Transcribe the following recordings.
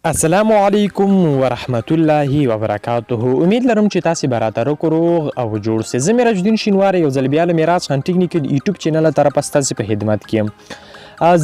السلام علیکم ورحمت الله وبرکاته. امید لرم چې تاسو به راته روغ او جوړ سئ. زه میراج الدین شینواری یو ځل بیا له میراج خان ټیکنیکل یوټیوب چینل طرفه ستاسو په خدمت کې یم.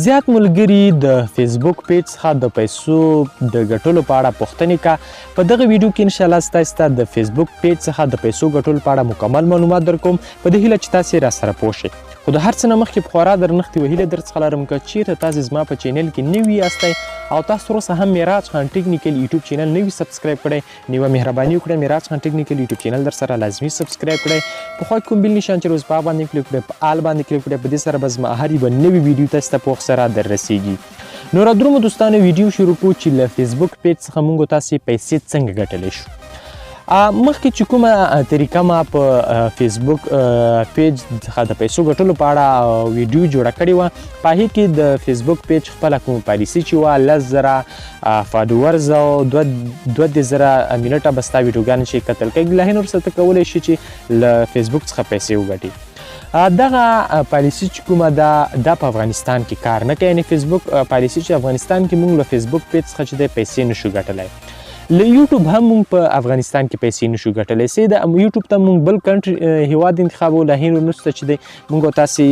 زیات ملګري د فیسبوک پیج څخه د پیسو د ګټلو په اړه پوښتنې کا. په دغه ویډیو کې ان شاء الله ستاسو ته د فیسبوک پیج څخه د پیسو ګټلو په اړه مکمل معلومات درکوم، په دې هیله چې تاسو را سره پوه شئ. خو د هر څه نه مخکې په خورا درنښت یوه هیله درڅخه لرم، که چیرته تاسو زما په چینل کې نوي یاستئ او تاسو تر اوسه هم میراج خان ټیکنیکل یوټیوب چینل نه وي subscribe کړی، نو یوه مهرباني وکړئ، میراج خان ټیکنیکل یوټیوب چینل در سره لازمي subscribe کړئ. په خوا کې کوم bell نشان چې روز په باندې کلیک کړئ، په all باندې کلیک کړئ. په دې سره به زما هر یوه نوې ویډیو تاسو ته په وخت سره در رسیږي. نو را درومو دوستانو، ویډیو شروع کوو چې له فیسبوک پیج څخه موږ تاسو پیسې څنګه ګټلی شو. مخکې چې کومه طریقه ما په فیسبوک پیج څخه د پیسو ګټلو په اړه ویډیو جوړه کړې وه، په هغې کې د فیسبوک پیج خپله کومه پالیسي چې وه، 10,000 followers او 32,000 منټه به ستا ویډیوګانې چې کتل کوي، له هغې نه وروسته ته کولی شي چې له فیسبوک څخه پیسې وګټي. دغه پالیسي چې کومه ده، دا په افغانستان کې کار نه کوي. یعنې فیسبوک پالیسي چې افغانستان کې موږ له فیسبوک پیج څخه چې دی پیسې نشو ګټلی، له یوټیوب هم موږ په افغانستان کې پیسې نشو ګټلی. سي د یوټیوب ته موږ بل country هیواد انتخابو، له هغې وروسته چې دی موږ تاسې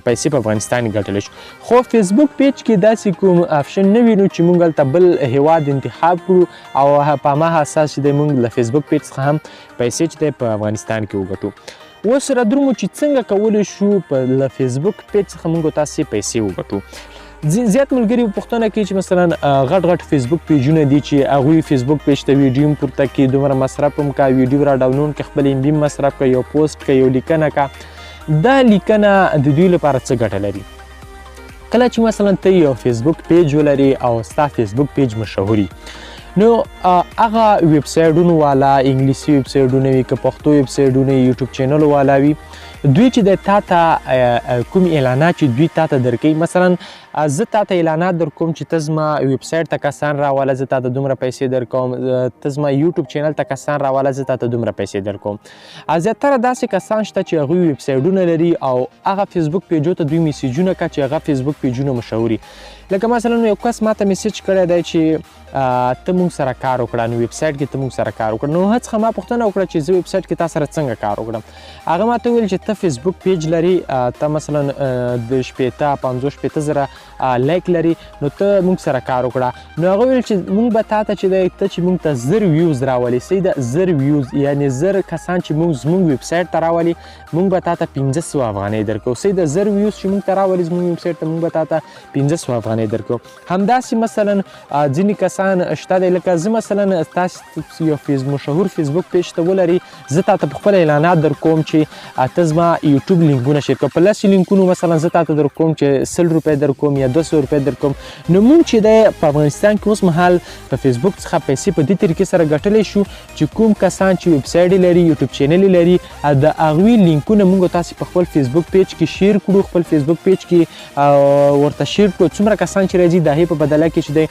پیسې په افغانستان کې ګټلی شو. خو فیسبوک پیج کې داسې کوم option نه وینو چې موږ هلته بل هیواد انتخاب کړو او په هماغه اساس چې دی موږ له فیسبوک پیج څخه هم پیسې چې دی په افغانستان کې وګټو. اوس را درومو چې څنګه کولی شو په له فیسبوک پیج څخه موږ تاسې پیسې وګټو. زیات ملګري پوښتنه کوي چې مثلا غټ غټ فیسبوک پیجونه دي چې هغوی فیسبوک پیج ته ویډیو هم پورته کړي، دومره مصرف هم کا، ویډیو را ډاونلوډ کړي، خپل MB مصرف کړي، یو پوسټ کړي، یو لیکنه کا. دا لیکنه د دوی لپاره څه ګټه لري؟ کله چې مثلا ته یو فیسبوک پیج ولري او ستا فیسبوک پیج مشهوري، نو هغه ویب سایټونو والا، انګلیسي ویب سایټونه وي که پښتو ویب سایټونه، یوټیوب چینل والا وي، دوی چې د تا ته کوم اعلانات چې دوی تا ته درکوي، مثلا زه تا ته اعلانات درکوم چې ته زما ویب سایټ ته کسان راواله، زه تا ته دومره پیسې درکوم، ته زما یوټیوب چینل ته کسان راواله، زه تا ته دومره پیسې درکوم. زیاتره داسې کسان شته چې هغوی ویب سایټونه لري او هغه فیسبوک پیجو ته دوی میسیجونه کوي چې هغه فیسبوک پیجونه مشهوري. لکه مثلا یو کس ما ته میسیج کړی دی چې ته موږ سره کار وکړه، نو ویب سایټ کې ته موږ سره کار وکړه. نو هغه څخه ما پوښتنه وکړه چې زه ویب سایټ کې تا سره څنګه کار وکړم. هغه ما ته وویل چې ته فیسبوک پیج لري، ته مثلا د شپېته پنځوس شپېته زره like لري، نو ته موږ سره کار وکړه. نو هغه وویل چې موږ به تا ته چې دی، ته چې موږ ته 1000 views راولې، صحیح ده، 1000 views یعنې 1000 کسان چې موږ زموږ ویب سایټ ته راولي، موږ به تا ته 500 افغانۍ درکوو. صحیح ده، 1000 views چې موږ ته راولي زموږ ویب سایټ ته، موږ به تا ته 500 افغانۍ درکوو. همداسې مثلا ځینې کسان شته دی، لکه زه مثلا تاسو یو مشهور فیسبوک پیج ته ولري، زه تا ته په خپله اعلانات درکوم چې ته زما یوټیوب لینکونه share کړه. په لس لینکونو مثلا زه تا ته درکوم چې 100 روپۍ درکوم یا 200 روپۍ درکوم. نو موږ چې دی په افغانستان کې اوس مهال په فیسبوک څخه پیسې په دې طریقې سره ګټلی شو چې کوم کسان چې ویب سایټ لري، یوټیوب چینل لري، د هغوی لینکونه موږ تاسو په خپل فیسبوک پیج کې share کړو، خپل فیسبوک پیج کې ورته share کړو. څومره کسان چې راځي د هغې په بدله کې چې دی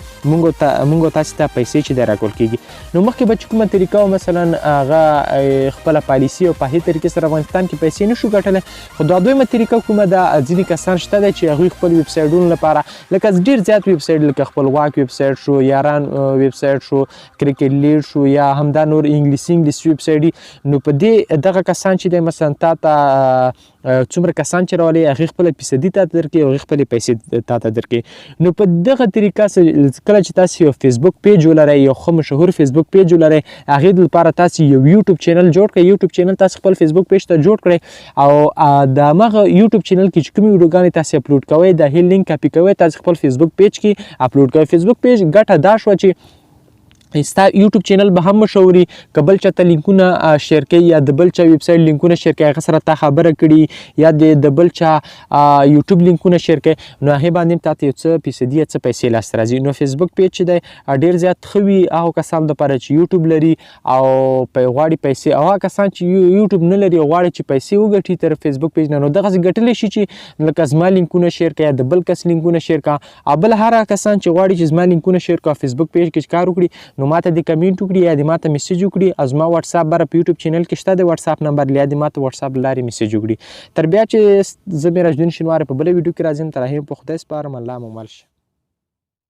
موږ تاسو ته پیسې چې دی راکول کېږي. نو مخکې به چې کومه طریقه وه، مثلا هغه خپله پالیسي او په هغې طریقې سره افغانستان کې پیسې نشو ګټلی. خو دا دویمه طریقه کومه ده، ځینې کسان شته دی چې هغوی خپل ویب سایټونو لپاره، لکه ډېر زیات ویب سایټ لکه خپلواک ویب سایټ شو، یاران ویب سایټ شو، کرکټ لیډ شو، یا همدا نور انګلیسي ویب سایټ دي. نو په دې دغه کسان چې دی مثلا تا ته څومره کسان چې راولي، هغې خپله فیصدي تا ته درکوي او هغې خپلې پیسې تا ته درکوي. نو په دغه طریقه کله چې تاسو یو فیسبوک پیج ولرئ، یو ښه مشهور فیسبوک پیج ولرئ، هغې لپاره تاسو یو یوټیوب چینل جوړ کړئ. یوټیوب چینل تاسو خپل فیسبوک پیج ته جوړ کړئ او د هماغه یوټیوب چینل کې چې کومې ویډیوګانې تاسو اپلوډ کوئ، د هغې لینک کاپي کوئ، تاسو خپل فیسبوک پیج کې اپلوډ کوئ. فیسبوک پیج ګټه دا شوه چې ستا یوټیوب چینل به هم مشهوري، که بل چا ته لینکونه share کوي یا د بل چا ویب سایټ لینکونه share کوي، هغه سره تا خبره کړي، یا د بل چا یوټیوب لینکونه share کوي، نو هغې باندې هم تا ته یو څه فیصدي یا څه پیسې لاسته راځي. نو فیسبوک پیج چې دی ډېر زیات ښه وي هغو کسانو دپاره چې یوټیوب لري او غواړي پیسې، او هغه کسان چې یوټیوب نه لري او غواړي چې پیسې وګټي تر فیسبوک پیج نه، نو دغسې ګټلی شي چې لکه زما لینکونه share کړي یا د بل کس لینکونه share کړه، او بل هر هغه کسان چې غواړي چې زما لینکونه share کړي او فیسبوک پیج کې کار وکړي، نو ماته دې کمنټ وکړي یا دې ماته میسج وکړي، او زما واتساپ بره په یوټیوب چینل کې شته د واتساپ نمبر، یا دې ماته واتساپ لارې میسج وکړي. تر بیا چې زه میراج الدین شینواری په بله ویډیو کې راځم، تر هغې په خدای سپارم. الله مو مل شه.